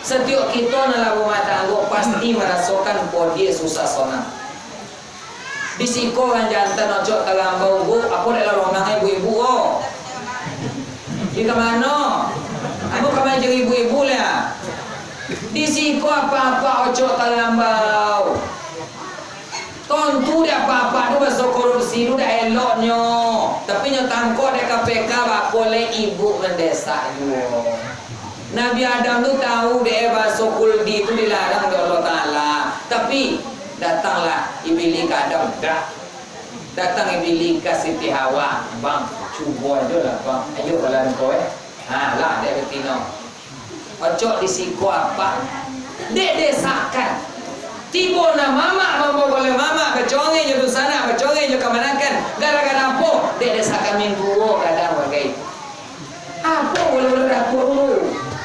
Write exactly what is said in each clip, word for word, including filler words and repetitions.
Satiok kito nan lah barumah tanggo pasti marasokan podie susah sonang. Di siko urang jantan ocok talambau, Bu, apo dek lah longang ibu-ibu ko? Di ka mano? Ambo ka mancari ibu-ibu lah. Di siko apak-apak ocok talambau. Tontu dek apak-apak tu baso korupsi tu dak eloknyo. Tapi nyo tangkok dek K P K, bako lai ibu mandesak juo. Nabi Adam tu tahu dek baso kuldi tu dilarang dek Allah Taala. Tapi datanglah Ibilih ka Adam, dak. Datang Ibilih ka Siti Hawa, "Bang, cubo ajo lah, Bang. Ayo, lah engkau, eh." Ha, lah, dek betino. Ocok di siko apak. Dek desakan. Tibo nan mamak, mambaok oleh mamak, bacongeh jo dunsanak, bacongeh jo kamanakan. Gara-gara apo? Dek desakan mintuo gadang bagai. Apo bolo-bolo dapua dulu?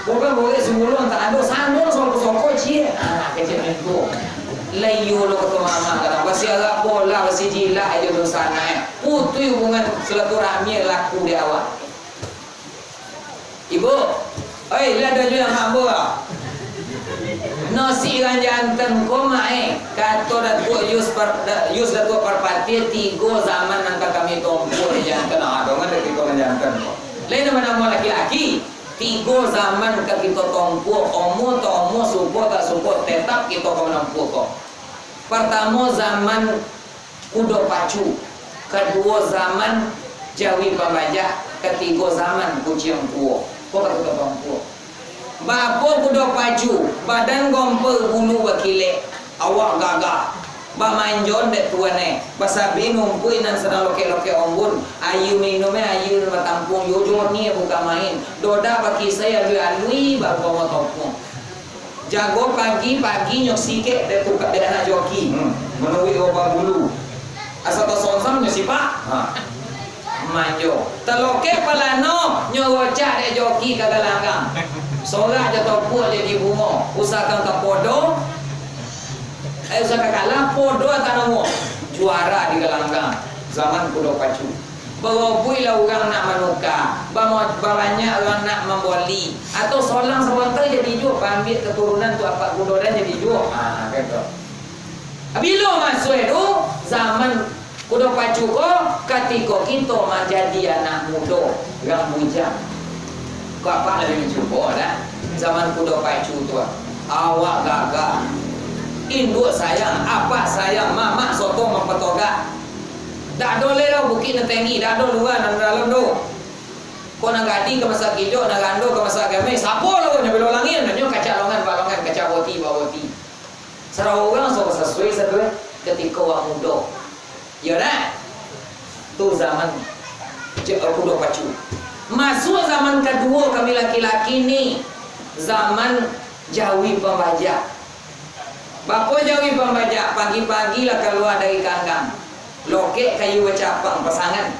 Bukan boleh sumulun tak ado sandal songko-songko ciek. Ah, kecil mintuo. Lah iyo lo kato mamak gadang. Basiarak bola, basijilak ajo dunsanak, eh. Putuih hubungan silaturahmi laku di awak. Ibu, oi, lah ado juo nan mambo ah. Nosik urang jantan ko, Mak, eh. Kato Datuak Yus Par-, Da-, Yus Datuak Parpatiah, tigo zaman nan ka kami tompuah di jantan. Ah, dongan dek kito nan jantan ko. Lain namo-namo laki-laki, tigo zaman ka kito tompuah, omo tak omo, suko tak suko, tetap kito ka manompuah ko. Partamo zaman kudo pacu, kaduo zaman jawi pambajak, katigo zaman kuciang kuo. Ko kato-kato angku. Baapo kudo pacu, badan gompek, bulu bakilek, awak gagah, bamanjon dek tuan e, basabik numpuik nan sadang lokek-lokek ombun, aia minum e aia nan batampuang, jo jonih bukan main, dodak bakisai alui-alui, barupo topuang. Jago pagi-pagi nyo sikek dek tukak dek anak joki. Hmm. Manuruik urang bulu. Asa tasonsang nyo sipak. Ha. Manjo. Talokek palano nyo rocak dek joki ka galanggang. Sorak jo topuak jadi bungo. Usahakan ka podo. Eh, usahakan kalah podo atau namo. Juara di galanggang. Zaman kudo pacu. Barobuiklah urang nak manuka, bamo-, babanyak urang nak mamboli, atau solang sabanta jadi juo, paambiak katurunan tu apak kudo dan jadi juo. Ha, kan tu. Bilo masuak tu, zaman kudo pacu ko, katiko kito manjadi anak mudo, urang bujang. Ko apak labiah mancubo dah, zaman kudo pacu tu, awak gagah. Induak sayang, apak sayang, mamak soto mampatogak. Dak ado lai lah bukik nan tinggi, dak ado lua nan dalam tu. Kok nan gadih ka masak kijok, nan rando ka masak gameh, sapo lawan nyo bilo langik, nyo kacak longan, ba longan, kacak roti, ba roti. Sarawa urang so sasuai satu eh, katiko awak mudo. Iyo dak? Tu zaman je-, kudo pacu. Masuak zaman kaduo kami laki-laki ni, zaman jawi pambajak. Bapo jawi pambajak, pagi-pagi lah kalua dari kandang. Lokek kayu bacapang, pasangan.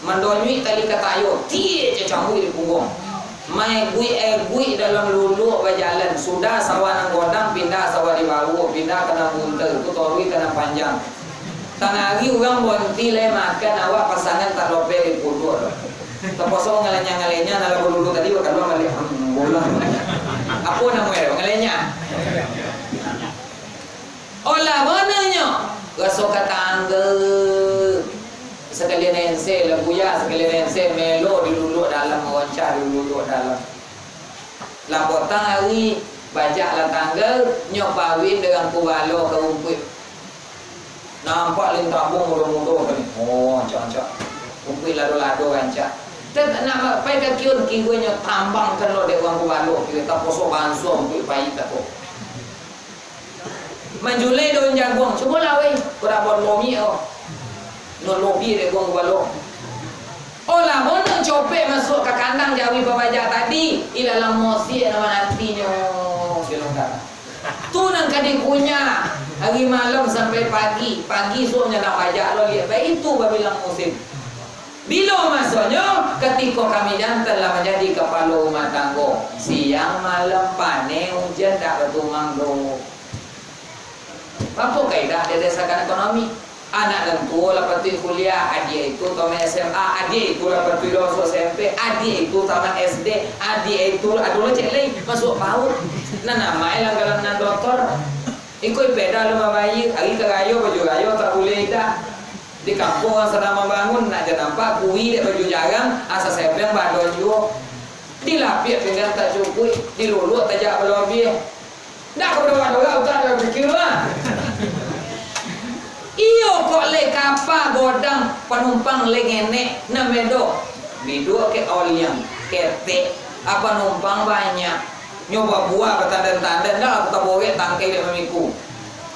Mandonyuik tali katayo, tiek je cambuik di pungguang. Maeguik-eguik dalam luluak bajalan, sudah sawah nan godang, pindah sawah di bawah, pindah ka nan bunta, tu torui ka nan panjang. Tangah ari urang bonti lai makan, awak pasangan tak lopeh di puduak. Taposo ngalenya-ngalenya, nan lah balulu tadi bakalua baliak. Hmm, bola. Apo namo e? Ngalenya. Olah bononyo, raso ka tangga. Sakalian ense lah buya, sakalian ense melo di luluak dalam, maroncah di luluak dalam. Lah potang ari, bajak lah tangga, nyo pawin dengan kubalo ka rumpuik. Nampak lintah bung mudo-mudo tadi. Oh, ancak-ancak. Rumpuik lado-lado rancak. Tet nak pai ka kiun, kiruanyo tambangkan lo dek urang kubalo, kiro taposo banso rumpuik paik tako. Manjulai daun jaguang, cubolah weh, kok dak buat lomi ko. Nan lobi dek buang balo. Olah, bono copek masuak ka kandang jawi babaja tadi, ilalang mosiak nan manantinyo. Dia longgar. Tu nan ka dikunyah, ari malam sampai pagi, pagi suok nyo nak bajak lo liak, baitu babilang musim. Bilo masonyo, katiko kami jantan lah manjadi kapalo rumah tanggo, siang malam paneh ujan dak batumang doh. Apo kaidah diadasakan ekonomi? Anak nan tuo lah patuik kuliah, adiak itu tamat S M A, adiak itu lah patuik lo masuak S M P, adiak itu tamat S D, adiak itu ado lo cek lai masuak PAUD. Nan amak e langganan nan doktor. Iko ipeda lo mambayia, ari ka rayo baju rayo tak buleh idak. Di kampuang urang sadang mambangun, nak jan nampak kui dek baju jarang, asa sebeng badan juo. Dilapiak pinggan tak cukuik, diluluak tajak balobiah. Ndak ka badorak-dorak utak dah pikir lah. Iyo kok lai kapa godang, panumpang lai ngenek, nan bedo. Biduak ke oliang, ketek, a panumpang banyak. Nyo babuah batandan-tandan, dah aku taborek tangkai dek mamiku.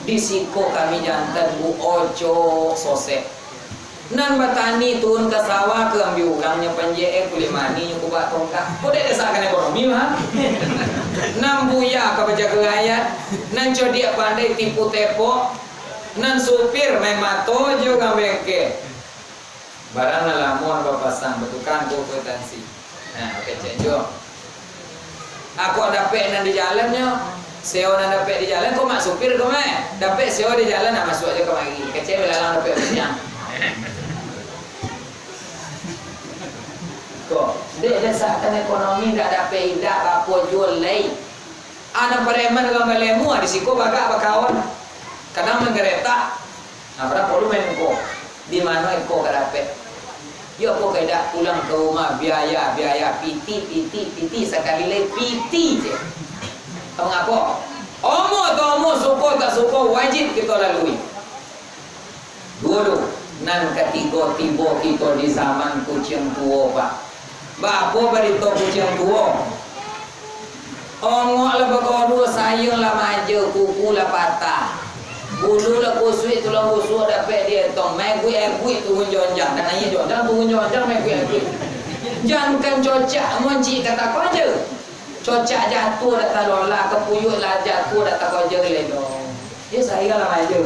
Di siko kami jantan bu ocok sosek. Nan batani turun ka sawah, ka ambiak urang nyo panjek, eh, kulik mani nyo kubak tongkak. Kok dek desakkan ekonomi mah? Nan buya ka bajago rakyat, nan codiak pandai tipu tepok, nan supir main mato jo urang bengke. Barang nan lamo nan bapasang, batukar angko kwitansi. Nah, kecek juo. Ako dapek nan di jalan nyo, seo nan dapek di jalan, ko mak supir ko mah. Dapek seo di jalan, nak masuak jo kamari. Kecek belalang dapek siang. Ko, dek desakan ekonomi, ndak dapek idak, bapo juo lai. Anak pareman urang balemu, di siko bagak bakawan. Kadang manggaretak. Nah, barapo lu main ko? Di mano iko ka dapek? Yo, ko ka idak pulang ka rumah, biaya, biaya, piti, piti, piti, sakali lai piti je. Ka mangapo? Omo tu omo, suko tak suko, wajib kito lalui. Dulu, nan katigo tibo kito di zaman kuciang tuo, Pak. Baapo barito kuciang tuo? Ongok lah bagoduah, sayang lah maja, kuku lah patah. Bulu lah kusuik, tulang rusuk dapek dietong. Maguik-aguik turun jonjang. Kan aia jonjang, turun jonjang, maguik-aguik. Jankan cocak, moncik ka tako aja. Cocak jatuah dak talola, kapuyuak lah jatuah dak tako aja lai doh. Yo, sayang lah maja.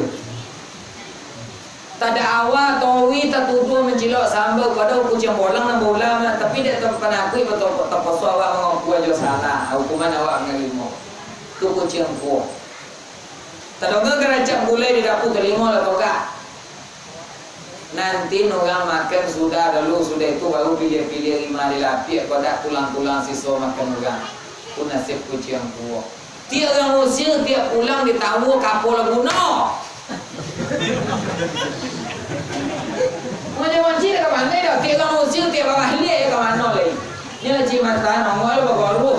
Tadakwa, towi tatuduah mancilok samba, padahal kuciang bolang nan baulah mah, tapi dek ta-, panakuik bato-, tapaso awak mangaku ajo salah, hukuman awak manarimo. Tu kuciang kuo. Tadonga garacak gulai di dapua, talingo lah togak. Nanti urang makan sudah dulu, sudah itu baru piliah-piliah rima dilapiak, kok dak tulang-tulang siso makan urang. Tu nasib kuciang kuo. Tiok urang usir, tiok pulang ditawa, ka apo lah guno? Macam mancik dak ka pandai doh, tiok urang usir, tiok babaliak, yo ka mano lai? Nyo cik mata nongol babaru.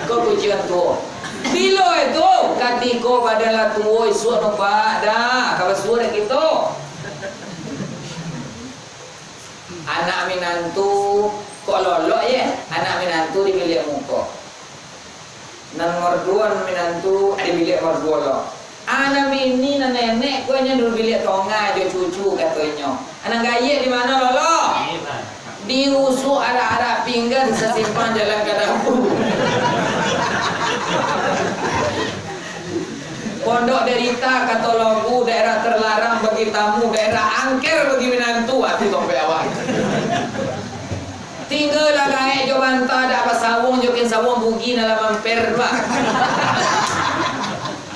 Ko kuciang tuo. Bilo itu, katiko badan lah tuo, isuak nobak dah, ka basuo dah kito. Anak minantu, kok lolok ye, anak minantu di biliak muko. Nan marduo minantu di biliak marduo lo. Anak bini nan nenek ko nyo di biliak tongah jo cucu, katonyo. Anak gayek di mano, Lolo? Di usuk arak-arak pinggan sasimpang jalan ka dapua. Pondok Derita, kato lagu, daerah terlarang bagi tamu, daerah angker bagi minantu, ati tompek awak. Tingga lah gaek jo banta, dak basawung jo kain sawung, bugi nan lah mamper, bah.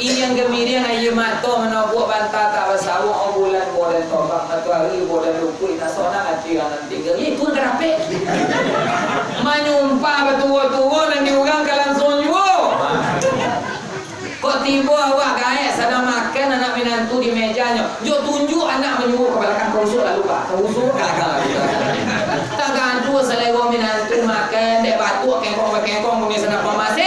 Iriang gamiriang aia mato, manobuak banta tak basawung, oh bulan bodan tombak, matoari bodan lukuik, tak sonang ati urang nan tingga. Ih, tuan ka dapek. Manyumpah batuo-tuo, nan di urang ka langsuang juo. Kok tibo awak gaek sadang makan, anak minantu di mejanyo, jo tunjuak anak manyuruah ka balakang, "Ka usuk lalu, Pak, ka usuk ka balakang lalu." Tagaduah salero minantu makan, dek batuak kengkong-bakengkong bunyi sanapang masi.